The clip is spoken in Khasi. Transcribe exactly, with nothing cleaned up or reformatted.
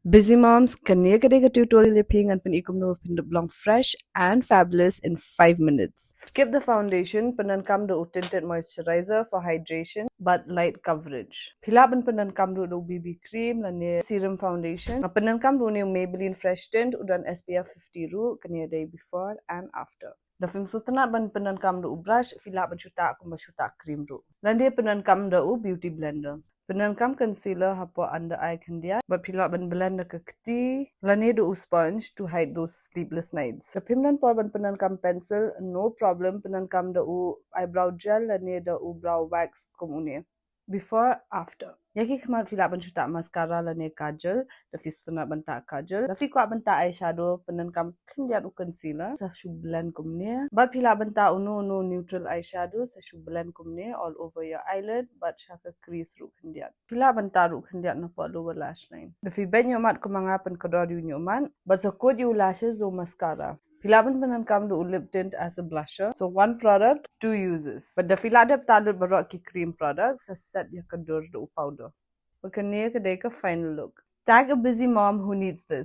Busy moms, kane ka dei ka tutorial ïa phi, ngan pyni kumno phin long fresh and fabulous in five minutes. Skip the foundation, pyndonkam da u tinted moisturizer for hydration bad light coverage. Phi lah ban pyndonkam ruh da u B B cream lane serum foundation. Nga pyndonkam ruh une u Maybelline Fresh Tint, u don S P F fifty ruh, kane dei before and after. Da phim sngewtynnat ban pyndonkam da u brush, phi lah ban shu tah kumba shu tah cream ruh. Lane pyndonkam da u beauty blender. Pyndonkam concealer hapoh under eye khyndiat, bad phi lah ban blend da ka kti lane da u sponge to hide those sleepless nights. Da phim don por ban pyndonkam pencil, no problem, pyndonkam da u eyebrow gel lane da u brow wax kum une. Before, after. Ïa ki khmat phi lah ban shu tah mascara lane kajal, da phi sngewtynnat ban tah kajal. Da phi kwah ban tah eyeshadow, pyndonkam khyndiat u concealer, sa shu blend kumne. Bad phi lah ban tah uno uno neutral eyeshadow, sa shu blend kumne all over your eyelid, bad sha ka crease ruh khyndiat. Phi lah ban tah ruh khyndiat napoh lower lash line. Da phi beit ñiuhmat kumba nga, pynkordor ïa u ñiuhmat, bad sa kut ïa u lashes da u mascara. Phi lah ban pyndonkam da u lip tint as a blusher. So one product, two uses. Bad da phi lah dep tah lut baroh ki cream products, sa set ïa ka dur da u powder. Bad kane ka dei ka final look. Tag a busy mom who needs this.